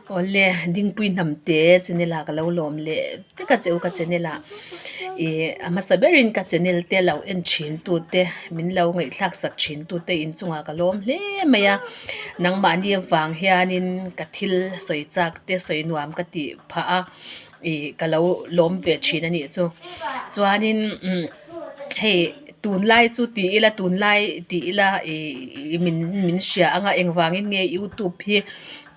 Awle Dingpui Hnamte channel ah ka lo lawm leh vek a che u ka channel ah ih a hmasa berin ka channel te lo en thin tute min lo ngaihthlak sak thin tute inchungah ka lawm hle mai a nangmahni avang hianin ka thil sawi chak te sawi nuam ka tih phah a ih ka lo lawm ve thin a nih chu chuanin umm hei tunlai chu ti ila tunlai ti ila ih min min hria anga engvangin nge youtube hi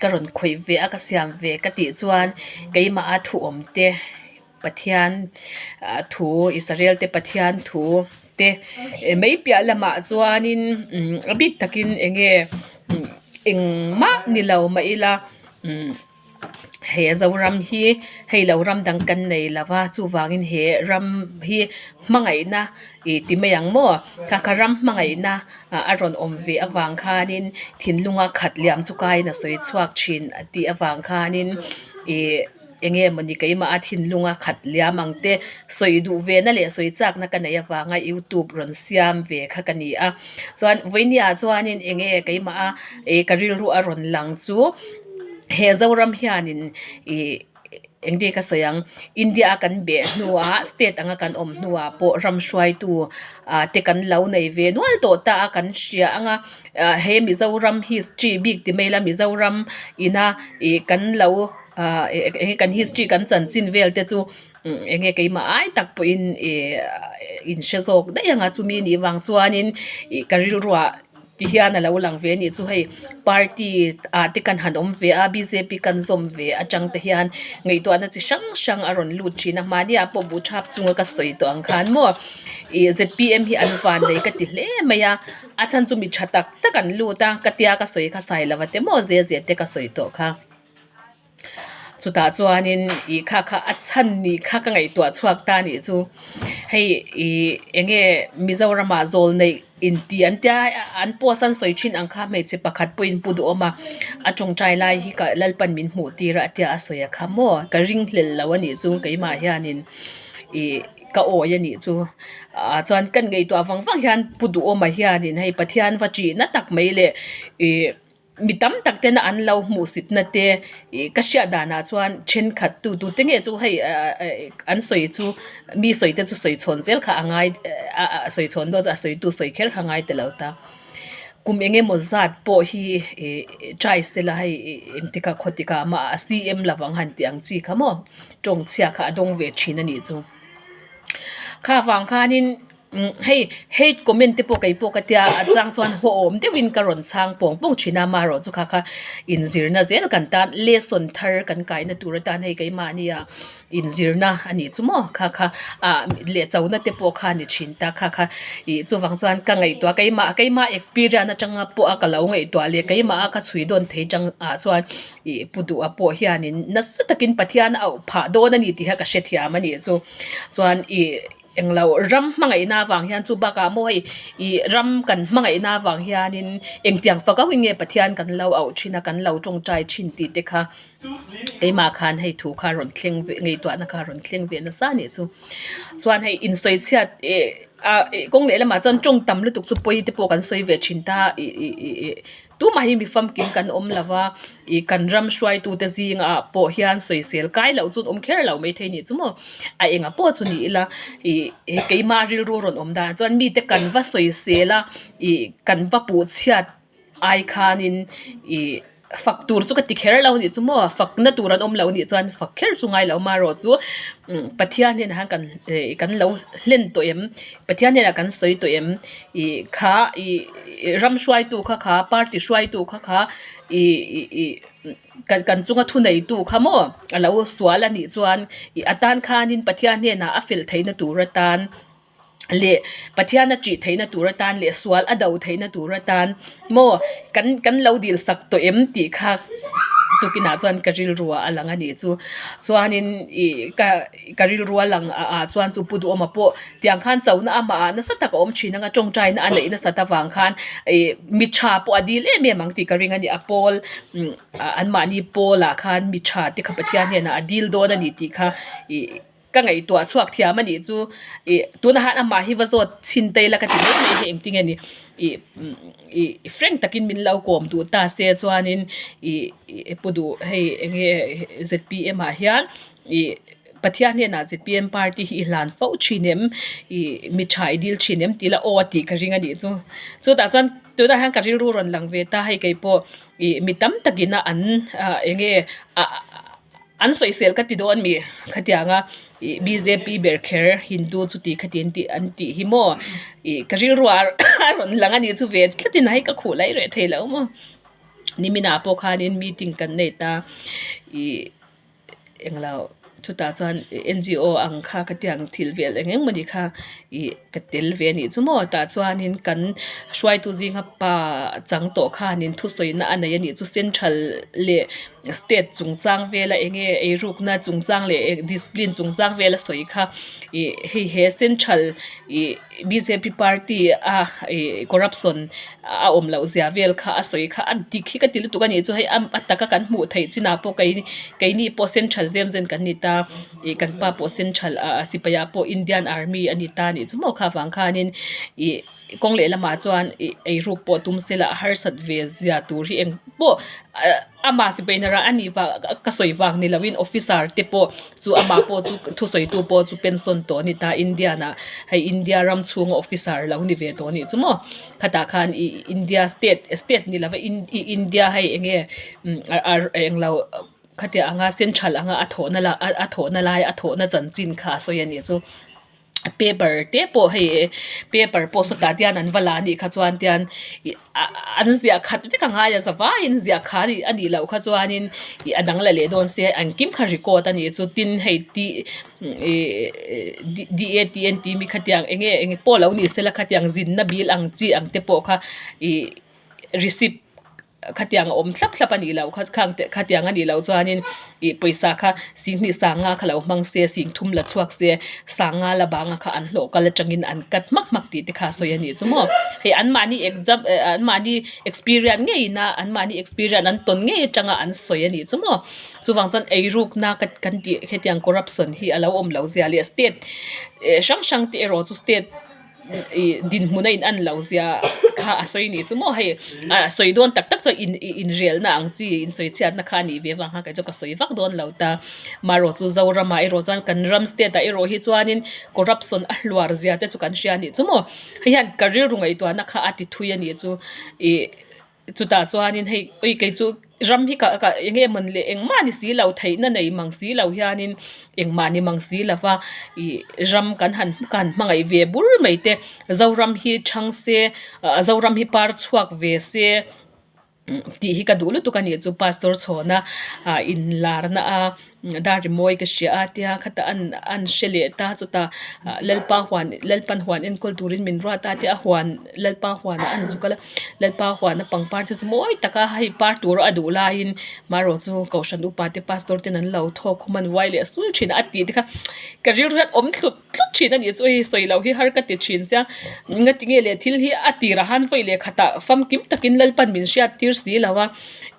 ka rawn khawih ve a ka siam ve ka tih chuan keimah a thu awm te Pathian ah thu Israel te Pathian thu te mai piah lamah chuanin umm a bik takin eng nge engmah ni lo mah ila umm he Zoram hi hei lo ram dang kan nei lo va chuvangin he ram hi hmangaihna ih ti mai ang maw kha kha ram hmangaihna ah a rawn awm ve avang khanin thinlunga khat liam chu kaiin a sawi chhuak thin a tih avang khanin ih eng nge mawni keimah a thinlunga khat liam ang te sawi duh ve na leh sawi chak na ka neih avanga youtube rawn siam ve kha ka ni a chuan vawinia ah chuanin eng nge keimah a ih ka rilru a rawn lang chu he Zoram hianin ih eng nge ka sawi ang India a kan beh hnuah state anga kan awm hnuah pawh ram hruaitu ah te kan lo nei ve nual tawh ta a kan hria anga ah he Mizoram history bik ti mai ila Mizoram ina ih kan lo ah eng nge kan history kan chanchin vel te chu eng nge keimah ai tak pawhin ih in hre zawk daih anga chumi nih vang chuanin ih ka rilruah Ti hian a lo lang ve a nih chu hei party ah te kan han awm ve a bjp kan zawm ve atang te hian ngaihtuahna chi hrang hrang a rawn lut thin a mahni ah pawh buh thap chunga ka sawi tawh ang khan maw ih zpm hi an van nei ka ti hle mai a a chhan chu mi tha tak tak an lut a ka tia ka sawi kha sailova te maw zia zia te ka sawi tawh kha. Chutah chuanin ih kha kha a chhan nih kha ka ngaihtuah chhuak ta nih chu hei ih eng nge Mizoramah zawl neih intih an tia an post an sawi thin ang kha hmeichhe pakhat pawhin pu duhawm a a tawngtai lai hi ka Lalpan min hmuh tir a tia a sawi a kha maw ka ringhlel lo a nih chu keimah hianin ih ka awi a nih chu ah chuan kan ngaihtuah vang vang hian pu duhawma hianin hei Pathian va ṭihna tak mai leh ih. Mi tam tak tena an lo hmuhsitna te ih ka hriat danah chuan thenkhat tu tu te nge chu hei an sawi chu mi sawi te chu sawi chhawn zel kha a ngai a sawi chhawn dawn chu a sawi tu sawi kher kha a ngai ta lo ta. Kum eng emaw zat pawh hi ih try sela hei ih engtikah khawtikah mah a CM lovang han tih ang chi kha maw tawngchhia kha a dawng ve thin a nih chu. Kha vang khanin. Hei hate comment te pawh kei pawh ka tia a chang chuan haw awm deuhin ka rawn chhang pawng pawng thin a amaherawh chu kha kha inzirna zel kan tan lesson thar kan kaina tur atan hei keimahnia inzirna a nih chu maw kha kha ah leh chona te pawh kha a ni thin ta kha kha ih chuvang chuan ka ngaihtuah keimah keimah experience atanga pawh a ka lo ngaihtuah leh keimah a ka chhui dawn thei chang ah chuan ih pu duha pawh hianin nasa takin Pathian a auh phah dawn a ni tih kha ka hrethiam a nih chu chuan ih. Englo ram hmangaihna avang hian chu bakah maw hei ih ram kan hmangaihna avang hianin engtiang fak auhin nge Pathian kan lo auh thin a kan lo tawngtai thin tih te kha keimah khan hei thu kha rawn thleng ve ngaihtuahna kha rawn thleng ve nasa a nih chu. Chuan hei insawi chhiat ih ah kawng leh lamah chuan tawng tam lutuk chu pawi te pawh kan sawi ve thin ta ih ih ih Tumah hi mi famkim kan awm lo va, ih kan ram hruaitute zingah pawh hian sawisel kai loh chu an awm kher lo maithei nih chu maw. A enga pawh chu ni ila ih keimah rilru rawn awm dan chuan mite kan va sawisel a, ih kan va puh chhiat ai khanin ih fak tur chu ka ti kher lo nih chu maw, fakna tur an awm lo nih chuan fak kher chu ngai lo amaherawh chu Pathian hnenah hian kan ih kan lo hlen tawh em, Pathian hnenah kan sawi tawh em ih kha ih. Ram hruaitu kha kha party hruaitu kha kha ih ih ih kan kan chunga thuneitu kha maw a lo sual a nih chuan ih a tan khanin Pathian hnenah a fel theihna tur atan leh Pathian a ṭih theihna tur atan leh sual a do theihna tur atan maw kan kan lo dil sak tawh em tih kha tukinah chuan ka rilruah a lang a nih chu chuanin ih ka. Ka rilru a lang ah ah chuan chu Pu Duhawma pawh tiang khan chona amah ah nasa tak a awm thin anga tawngtaina a neih nasat avang khan ih mi tha pawh a dil em em ang tih ka ring a ni a pawl an mahni pawl ah khan mi tha te kha Pathian hnenah a dil dawn a ni tih kha ih. Ka ngaihtuah chhuak thiam a nih chu ih tunah hian amah hi va zawt chhin ta ila ka ti mai mai hi engtin nge ni ih ih frank takin min lo kawm duh ta se chuanin ih ih pu duh hei eng nge zpm ah hian ih Pathian hnenah zpm party hi i hlan fo thin em ih mi tha i dil thin em tih ila aw a tih ka ring a nih chu chutah chuan tunah hian ka rilru rawn lang ve ta hei keipawh ih mi tam takin a an ah eng nge ah. An sawisel ka ti dawn mi khatianga ih bjp ber kher Hindu chuti khati an tih an tih hi maw ih ka rilru ah a rawn lang a nih chu ve tlatin a hei ka khuh laih reh thei lo maw niminah pawh khanin meeting kan nei ta ih englo chutah chuan ngo ang kha khatiang thil vel eng eng mawni kha ih ka tel ve a nih chu maw tah chuanin kan hruaitu zinga pa chang tawh khanin thusawina a nei a nih chu central leh. State chungchang vela eng nge eirukna chungchang leh discipline chungchang vela sawi kha ih hei he central ih bjp party a ih corruption a awm loh zia vel kha a sawi kha a dik hi ka ti lutuk a nih chu hei a taka kan hmuh theih chinah pawh kei keini pawh central zem zen kan ni ta ih kan pa pawh central ah sipai ah pawh Indian army a ni ta a nih chu maw kha vang khanin ih. Kawng lehlamah chuan ih eiruk pawh tum se la a harsat ve zia tur hi eng pawh amah sipai na rah a nih vang ka sawi vang ni loin officer te pawh chu amah pawh chu thusawitu pawh chu pension tawh a ni ta Indian ah hei India ram chhunga officer lo ni ve tawh a nih chu maw khatah khan ih India state state ni lova ih India hei eng nge englo khatiang anga central anga a thawhna lah a thawhna lai a thawhna chanchin kha a sawi a nih chu. Paper te pawh hei paper pawh sawtah te hian an va la anih kha chuan tian ih an ziah khat vek a ngai a zavaiin ziah kha a nih loh kha chuanin ih a dang la leh dawn se engkim kha record a nih chu tin hei tih ih D A T N tih mi khatiang eng nge eng pawh lo ni sela khatiang zinna bil ang chi ang te pawh kha ih receipt. Khatiang a awm thlap thlap a nih loh kha khang te khatiang a nih loh chuanin ih pawisa kha singhnih sanga kha lo hmang se singthum la chhuak se sanga la banga kha an hlawh kal atangin an cut hmak hmak tih te kha a sawi a nih chu maw hei anmahni exam eh anmahni experience ngeiin a anmahni experience an tawn ngei atanga an sawi a nih chu maw chuvang chuan eirukna ka kan tih hetiang corruption hi a lo awm loh zia leh state eh hrang hrang te erawh chu state. Ih dinhmun a in an lo zia kha a sawi nih chu maw hei a sawi dawn tak tak chuan in ih inrelna ang chi insawi chhiatna kha a nih ve avang khan kei chu ka sawi vak dawn lo ta marawh chu Zoramah erawh chuan kan ram state ah erawh hi chuanin corruption a hluar zia te chu kan hria a nih chu maw hei hian ka rilru ngaihtuahna kha a ti thui a nih chu ih. Chutah chuanin hei ui kei chu ram hi ka ka eng nge mawn le engmah ni si lo theihna nei mang si lo hianin engmah ni mang si lo va ih ram kan han ka han hmangaih ve bur mai te Zoram hi thang se ah Zoram hi par chhuak ve se tih hi ka duh lutuk a nih chu pastor chhawna ah inlarna a. Dar rimawi ka hria a tia khata an an hre leh ta chutah ah lalpa huan lalpan huan enkawl turin min ruat a tia a huan lalpa huanah a an zuk a lalpa huana pangpar te chu mawi tak a hei par tur a duh laiin marawh chu kohhran upa te pastor ten an lo thawk khum an uai leh sul thin a a tih te kha ka rilru hian awm thlut thlut thin a nih chu hei sawi loh hi har ka ti thin sia ngatinge leh thil hi a tirah han vawi leh khatah famkim takin lalpan min hriat tir si lo a.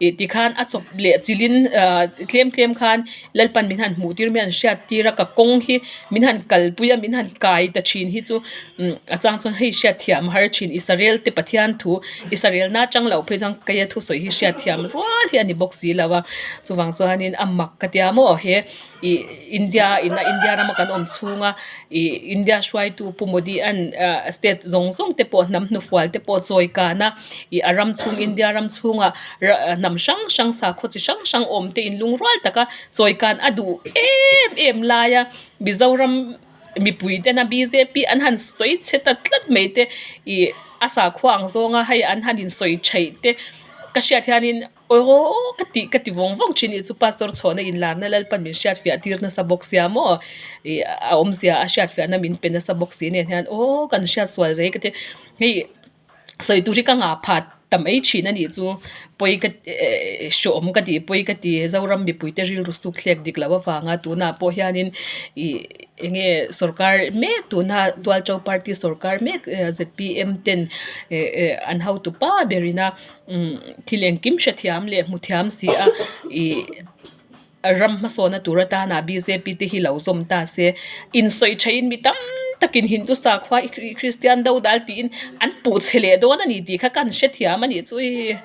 Ih tikhan a chawp leh chilhin ah tlem tlem khan Lalpan min han hmuh tir min han hriat tir a ka kawng hi min han kalpui a min han kai ta thin hi chu umm a chang chuan hei hriat thiam har thin Israel te Pathian thu Israel na chang loh phei chuan keia thusawi hi hriat thiam rual hi a ni bawk si lo a chuvang chuanin a mak ka tia maw he. Ih India ina India rama kan awm chhunga ih India hruaitu Pu Modi an ah state zawng zawng te pawh hnam hnufual te pawh chawi kana ih a ram chhung India ram chhunga hnam hrang hrang sakhaw chi hrang hrang awm te inlungrual taka chawi kan a duh em em laia Mizoram mipui tena bjp an han sawi chhe ta tlat mai te ih a sakhua ang zawnga hei an han insawi theih te ka hriat hianin. Aw ka tih ka ti vawng vawng thin ih chu pastor chhawhna inlarna Lalpan min hriatfiah tir nasa bawk sia maw ih a awmzia a hriatfiahna min pe nasa bawk si nen hian aw kan hriat sual zai ka ti hei sawi tur hi ka ngah phat ta mai thin a nih chu pawi ka hreawm ka tih pawi ka ti Zoram mipuite rilru suk thlek dik loh avanga tunah pawh hianin ih eng nge sorkar mek tuna Tualto party sorkar mek zpm ten an hotupa berina. Umm thil engkim hrethiam leh hmuthiam si a ih Ram hmasawnna tur atana bjp te hi lo zawm ta se, insawi thain mi tam takin Hindu sakhua i Kristian do dal tiin an puh chhe leh dawn a ni tih kha kan hrethiam a nih chu i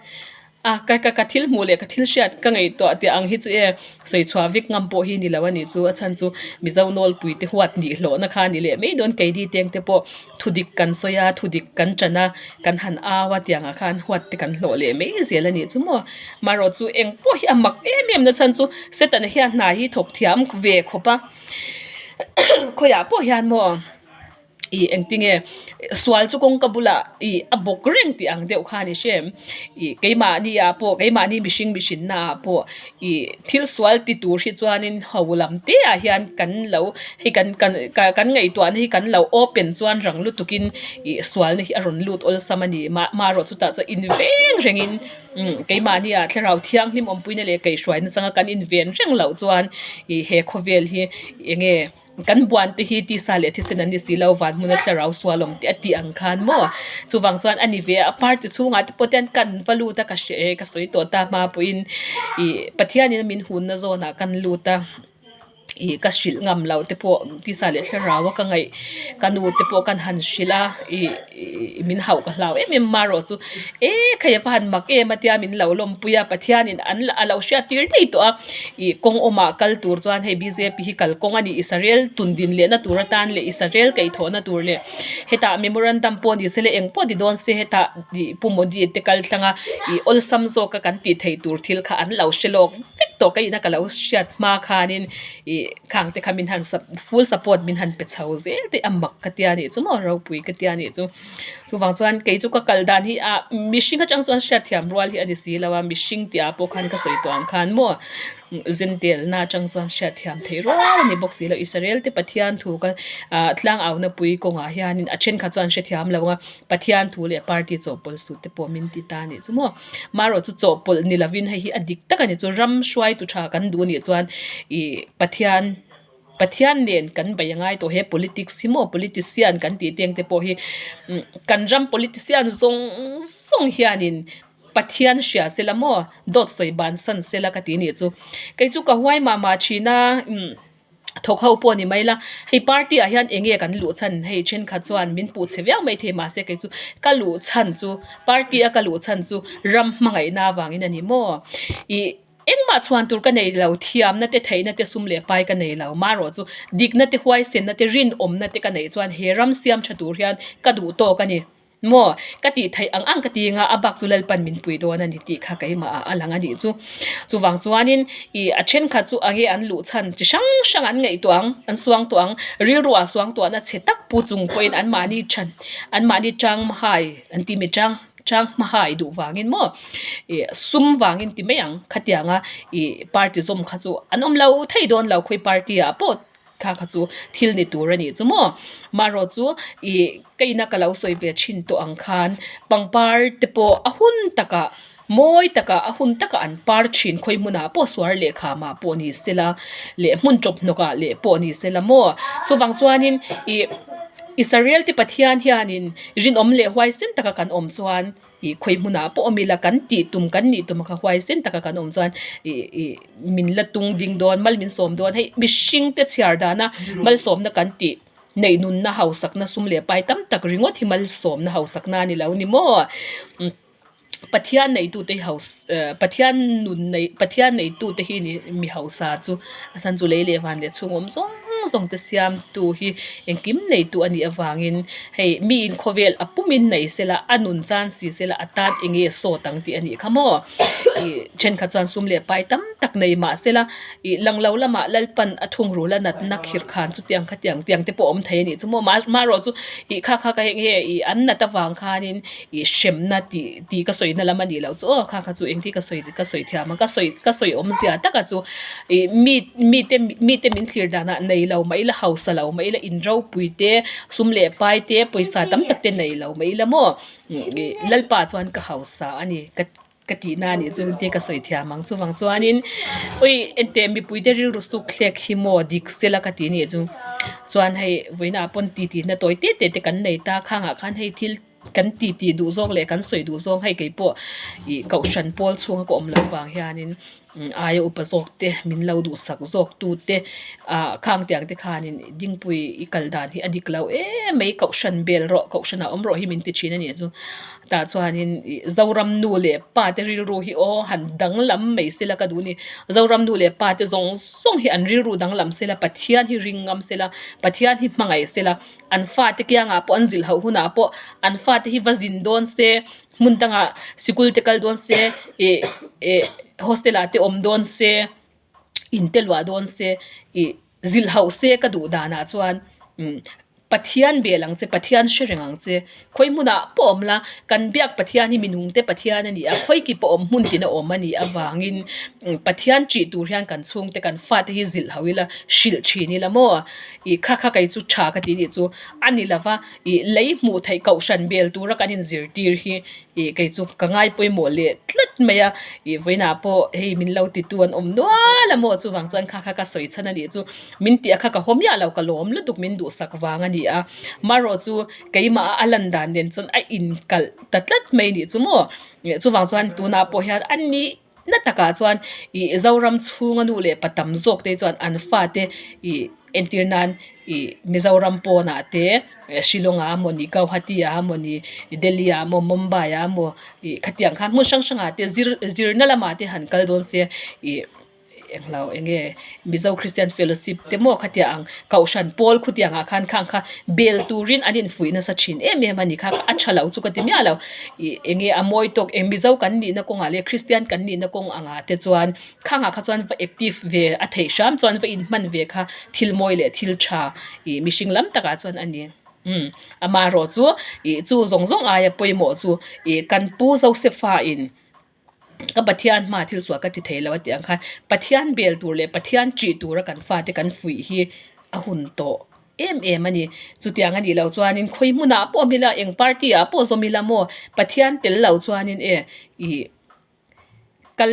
a ka ka ka thil hmuh leh ka thil hriat ka ngaihtuah tih ang hi chu e sawi chhuah vek ngam pawh hi ni lo a nih chu a chhan chu Mizo nawlpui te huat nih hlawhna kha a ni leh mai dawn keini teng te pawh thudik kan sawi a thudik kan tan a kan han au a tiangah khan huat te kan hlawh leh mai zel a nih chu maw marawh chu eng pawh hi a mak em em na chhan chu Satan hian hna hi thawk thiam ve khawp a khawiah pawh hian maw ih engtinge sual chu kawngka bulah ih a bawk reng tih ang deuh kha a ni hrem ih keimahni ah pawh keimahni mihring mihrinna ah pawh ih thil sual ti tur hi chuanin ho lam te ah hian kan lo hei kan kan kan ngaihtuahna hi kan lo open chuan rang lutukin ih sualna hi a rawn lut awlsam a ni mah marawh chutah chuan in veng rengin umm keimahni ah thlarau thianghlim awmpuina leh kaihhruaina changa kan inven reng loh chuan ih he khawvel hi eng nge. Kan buan te hi tisa leh thisen an ni si lo, van hmuna thlarau sual awm tih a tih ang khan maw? Chuvang chuan a ni ve a, party chhungah te pawh te hian kan va lut a, ka hre e, ka sawi tawh ta hma pawhin ih Pathianin a min hunna zawnah kan lut a, ih ka hrilh ngam loh te pawh tisa leh thlarau a ka ngaih ka nu te pawh kan han hrilh a, ih min hauh ka hlau em em marawh chu e kha i va han mak em a tia min lo lawmpui a, Pathianin an a lo hriat tir daih tawh a. Ih kawng awmah kal tur chuan hei bjp hi kalkawng a ni Israel tun din lehna tur atan leh Israel kaihthawhna tur leh hetah memorandum pawh ni se leh eng pawh ni dawn se hetah ih Pu Modi te kal tlang a ih awlsam zawka kan tih theih tur thil kha an lo hre lawk vek tawh ka ina ka lo hriat hma khanin ih khang te kha min han full support min han pe chho zel te a mak ka tia nih chu maw ropui ka tia nih chu. Chuvang chuan kei chu ka kal dan hi ah mihring atang chuan hriatthiam rual hi a ni si lo a, mihring tih ah pawh khan ka sawi tawh ang khan maw zentelna atang chuan hriatthiam theih rual a ni bawk si lo. Israel te Pathian thu ka ah tlang auna pui kawngah hianin a thenkhat chuan hrethiam lo ang a, Pathian thu leh party chawhpawlh suh te pawh min ti ta a nih chu maw. Marawh chu chawhpawlh ni lovin hei hi a dik tak a ni chu ram hruaitu tha kan duh a nih chuan ih Pathian. Pathian nen kan bei a ngai tawh he politics hi maw politician kan tih teng te pawh hi kan ram politician zawng zawng hianin Pathian hria sela maw dawt sawi bansan sela ka ti nih chu kei chu ka huai mah mah thin a thawk ho pawh ni mai la hei party ah hian eng nge kan luh chhan hei thenkhat chuan min puh chhe viau maithei mahse kei chu ka luh chhan chu party a ka luh chhan chu ram hmangaihna avangin a ni maw ih. Engmah chhuan tur ka nei lo, thiamna te, theihna te, sum leh pai ka nei lo. Marawh chu dikna te, huaisenna te, rinawmna te ka neih chuan he ram siam tha tur hian ka duh tawk a ni. Maw? Ka tih theih ang ang ka ti anga a bak chu Lalpan min pui dawn a ni tih kha keimah ah a lang a nih chu. Chuvang chuanin ih a thenkhat chu ange an luh chhan chi hrang hrang an ngaihtuah ang, an suang tuah ang, rilru ah suang tuahna chhe tak pu chung pawhin anmahni than, anmahni chang hmahai an ti mi chang. Chang hmaha i duh vangin maw ih sum vangin ti mai ang khatianga ih party zawm kha chu an awm lo thei dawn lo khawi party ah pawh kha kha chu thil ni tur a nih chu maw marawh chu ih ka ina ka lo sawi ve thin tawh ang khan pangpar te pawh a hun takah mawi takah a hun takah an par thin khawi hmunah pawh suar lehkha mah pawh ni sela leh hmun tawp hnawkah leh pawh ni sela maw chuvang chuanin ih. Israel te Pathian hianin rinawm leh huaisen taka kan awm chuan ih khawi hmunah pawh awm ila kan tih tum kan nih tum kha huaisen taka kan awm chuan ih ih min la tung ding dawn mal min sawm dawn hei mihring te chhiar dana malsawmna kan tih neih nunna hausakna sum leh pai tam tak ringawt hi malsawmna hausakna a ni lo ni maw. Pathian neitute hi haus eh Pathian nun nei Pathian neitute hi ni mi hausa chu a chhan chu lei leh van leh chhung awm zawng zawng te siamtu hi engkim neitu a nih avangin hei miin khawvel a pumin nei sela a nun chan si sela a tan eng nge sawt ang tih a nih kha maw ih thenkhat chuan sum leh pai tam tak nei mah sela ih lang lo lamah Lalpan a thungrul a natna khirh khan chutiang khatiang tiang te pawh a awm thei a nih chu maw marawh chu ih kha kha ka heng nge ih an nat avang khanin. Ih hremna tih tih ka sawina lam a nih loh chu aw kha kha chu engti ka sawi ka sawi thiam ang ka sawi ka sawi awmzia taka chu ih mi mite mite min thlir danah nei lo mah ila hausa lo mah ila in ropui te sum leh pai te pawisa tam tak te nei lo mah ila maw ih lalpa chuan ka hausa a ni ka ka tihna a nih chu engtin ka sawi thiam ang chuvang chuanin ui enteh mipui te rilru suk thlek hi maw dik sela ka tih a nih chu chuan hei vawiinah pawn titi na tawi te te te kan nei ta khangah khan hei thil. kan ti tih duh zawng leh kan sawi duh zawng hei kei pawh ih kohhran pawl chhunga ka awm loh vang hianin aia upa zawk te min lo duhsak zawk tu te ah khang tiang te khanin dingpui i kal dan hi a dik lo em mai kohhran bel rawh kohhran ah awm rawh hi min ti thin a nih chu tah chuanin ih zoram nu leh pa te rilru hi aw han danglam mai sela ka duh a ni zoram nu leh pa te zawng zawng hi an rilru danglam sela pathian hi ring ngam sela pathian hi hmangaih sela an fate kiangah pawh an zilh hoh hunah pawh an fate hi va zin dawn se hmun dangah sikul te kal dawn se ih ih hostel ah te awm dawn se in te luah dawn se ih zilh hauh se ka duh danah chuan umm Pathian bel ang che Pathian hre reng ang che khawi hmunah pawh awm la kan biak Pathian hi minung te Pathian a ni a khawi ki pawh awm hmun tina awm a nih avangin Pathian ṭih tur hian kan chhungte kan fate hi zilh hauh ila hrilh ṭhin ila maw ih kha kha kei chu ṭha ka ti nih chu a ni lova ih lei hmuh theih kohhran bel tura kan inzirtir hi ih kei chu ka ngai pawimawh leh tlat mai a ih vawiinah pawh hei min lo titu an awm nual a maw chuvang chuan kha kha ka sawi chhan a nih chu min tih a kha ka haw miah lo ka lawm lutuk min duhsak vang a ni a marawh chu keimah a lan dan nen chuan a inkalh ta tlat mai nih chu maw chuvang chuan tunah pawh hian a nih na takah chuan ih Zoram chhunga nu leh pa tam zawk te chuan an fate ih entir nan ih Mizoram pawnah te Shillong ah mawni Guwahati ah mawni Delhi ah maw Mumbai ah maw ih khatiang khan hmun hrang hrangah te zir zirna lamah te han kal dawn se ih englo eng nge Mizo Christian Fellowship te maw khatiang ang Kohhran pawl khutiang ah khan khang kha bel turin an infuih nasa thin em em a ni kha a tha lo chu ka ti miah lo ih eng nge a mawi tawk eng Mizo kan nihna kawngah leh Christian kan nihna kawng angah te chuan khang ah kha chuan va active ve a theih hram chuan va inhman ve kha thil mawi leh thil tha ih mihring lam takah chuan a ni umm amaherawh chu ih chu zawng zawng aia pawimawh chu ih kan pu Josepha in. Ka Pathian hma thil sual ka ti thei lo a tih ang khan Pathian bel tur leh Pathian ṭih tura kan fate kan fuih hi a hun tawh em em a ni. Chutiang a nih loh chuanin khawi hmunah pawh awm ila eng party ah pawh zawm ila maw Pathian tel lo chuanin e ih kal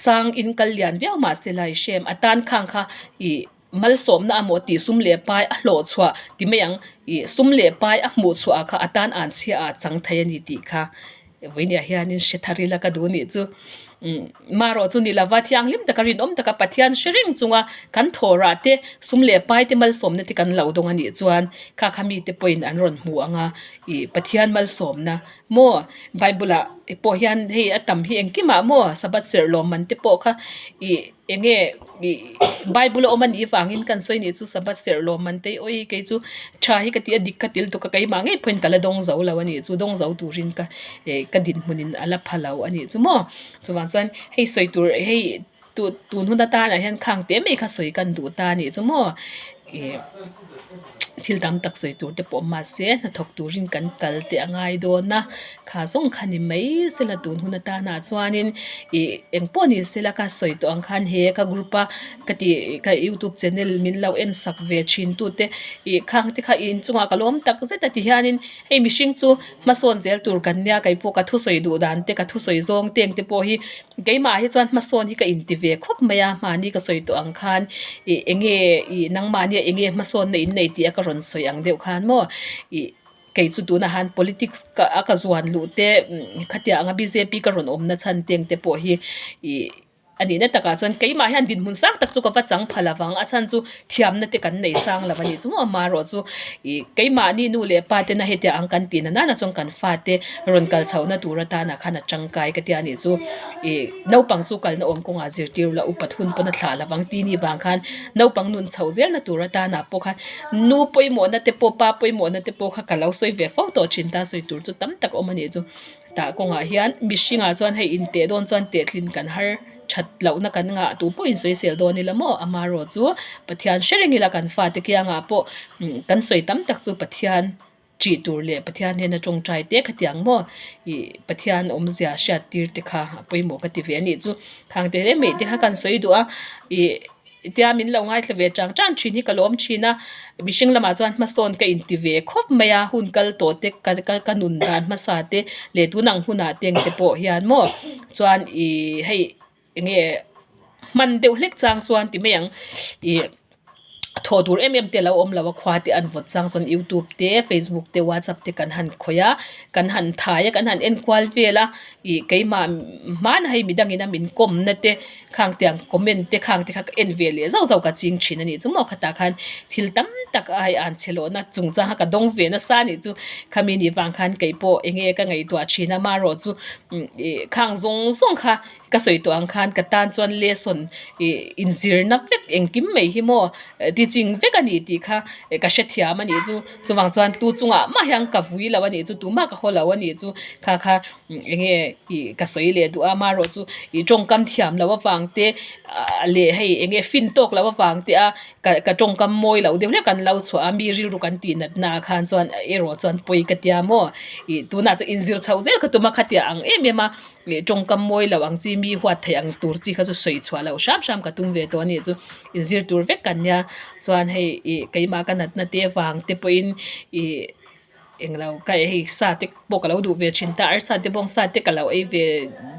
sang in kal lian viau mahse la i hrem a tan khang kha ih malsawmna a maw tih sum leh pai a hlawh chhuah ti mai ang ih sum leh pai a hmuh chhuah ah kha a tan an chhia ah chang thei a ni tih kha vawinia hianin hre thar ila ka duh nih chu umm marawh chu ni lova thianghlim taka rinawm taka Pathian hre reng chunga kan thawhrah te sum leh pai te malsawmna te kan lo dawng a nih chuan kha kha mite pawhin an rawn hmu ang a ih Pathian malsawmna maw bible ah pawh hian hei a tam hi engkimah maw sabbath serh lawmman te pawh kha ih. Eng nge ih bible a awm a nih vangin kan sawi nih chu sabbath serh lawm man te awi kei chu tha hi ka ti a dik ka til tuk a keimah ngei pawhin ka la dawng zo lo a nih chu dawng zo turin ka eh ka dinhmunin a la pha lo a nih chu maw chuvang chuan hei sawi tur hei tu tun hun atanah hian khang te mai kha sawi kan duh ta a nih chu maw ih thil tam tak sawi tur te pawh mahse hnathawk turin kan kal teh a ngai dawn a kha zawng kha ni mai sela tun hun atana chuanin ih engpawh ni sela ka sawi tawh ang khan he ka group a ka tih ka youtube channel min lo en sak ve thin tute ih khang te kha inchungah ka lawm tak zet a ti hianin hei mihring chu hmasawn zel tur kan nia kei pawh ka thusawi duh dan te ka thusawi zawng te ang te pawh hi Keimah hi chuan hmasawn hi ka inti ve khawp mai a, mahni ka sawi tawh ang khan ih eng nge ih nangmahnia eng nge hmasawnna in nei tih a ka rawn sawi ang deuh khan maw ih kei chu tunah han politics ka a ka zuan luh te khatiang anga bjp ka rawn awmna chhan te ang te pawh hi ih a nihna takah chuan keimah hian dinhmun sang tak chu ka va chang pha lovang a chhan chu thiamna te kan nei sang lo a nih chu maw amaherawh chu ih keimahni nu leh pa tena hetiang ang kan tih na nana chuan kan fate rawn kal chhohna tur atana khan a tangkai ka tia nih chu ih naupang chu kalna awm kawngah zirtir la upat hun pawn a thlah lovang tih ni vang khan naupang nun chhoh zelna tur atana pawh khan nu pawimawhna te pawh pa pawimawhna te pawh kha ka lo sawi ve fo tawh thin ta sawi tur chu tam tak a awm a nih chu. Tah kawngah hian mihringah chuan hei inteh dawn chuan tehtlin kan har that lohna kan ngah tu pawhin sawisel dawn ila maw amaherawh chu Pathian hre reng ila kan fate kiangah pawh kan sawi tam tak chu Pathian ṭih tur leh Pathian hnena tawngtai te khatiang maw ih Pathian awmzia hriat tir te kha a pawimawh ka ti ve a nih chu khang te hle mai te kha kan sawi duh a ih. Tia min lo ngaithla ve chang chang thin hi ka lawm thin a, mihring lamah chuan hmasawn ka inti ve khawp mai a, hun kal tawh te ka ka ka nun dan hmasa te leh tun ang hunah te engte pawh hian maw chuan ih hei eng nge hman deuh hlek chang chuan ti mai ang ih. Thawh tur em em te a lo awm lo a, khua te an vawt chang chuan youtube te facebook te whatsapp te kan han khawih a, kan han thai a kan han enkual vel a ih keimah hmana hei midangin a min kawmna te khang tiang comment te khang te kha ka en ve leh zauh zauh ka ching thin a nih chu maw khatah khan thil tam tak a hei an chhe lohna chungchang kha ka dawng ve nasa a nih chu khami nih vang khan kei pawh eng nge ka ngaihtuah thin a marawh chu ih khang zawng zawng kha. Ka sawi tawh ang khan ka tan chuan lesson ih inzirna vek engkim mai hi maw teaching vek a ni tih kha ka hrethiam a nih chu. Chuvang chuan tu chungah mah hian ka vui lo a nih chu tumah ka haw lo a nih chu kha kha eng nge ih ka sawi leh duh a amaherawh chu ih tawngkam thiam loh avang te ah leh hei eng nge fin tawk loh avang te a ka ka tawngkam mawi loh deuh hlek an lo chhuah a mi rilru kan tih natna ah khan chuan erawh chuan pawi ka tia maw ih tunah chuan inzir chhoh zel ka tum a khatiang ang em em a. Leh tawngkam mawi lo ang chi mi huat theih ang tur chi kha chu sawi chhuah loh hram hram ka tum ve tawh a nih chu inzir tur vek kan nia chuan hei ih keimah ka natna te vang te pawhin ih englo ka hei sa te pawh ka lo duh ve thin ta arsa te bawngsa te ka lo ei ve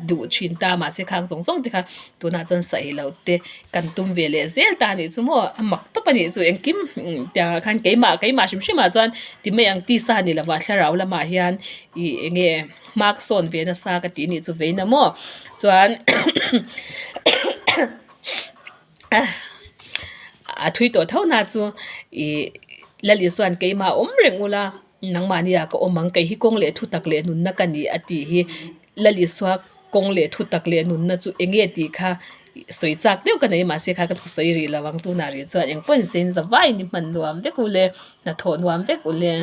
duh thin ta mahse khang zawng zawng te kha tunah chuan sa ei loh te kan tum ve leh zel ta a nih chu maw a mak tawp a nih chu engkim tiangah khan keimah keimah hrim hrim ah chuan ti mai ang tisa ni lovah thlarau lamah hian ih eng nge. Hma ka sawn ve nasa ka tih nih chu vei na maw chuan a thui tawh tho na chu ih Lal Isuan keimah awm reng ula nangmahni ah ka awm ang kei hi kawng leh thu tak leh nunna ka ni a tih hi Lal Isua kawng leh thu tak leh nunna chu eng nge tih kha sawi chak deuh ka nei mahse kha ka chu sawi rih lo ang tunah rih chuan engpawhin sein zavaiin i hman nuam vek ule hnathawh nuam vek ule.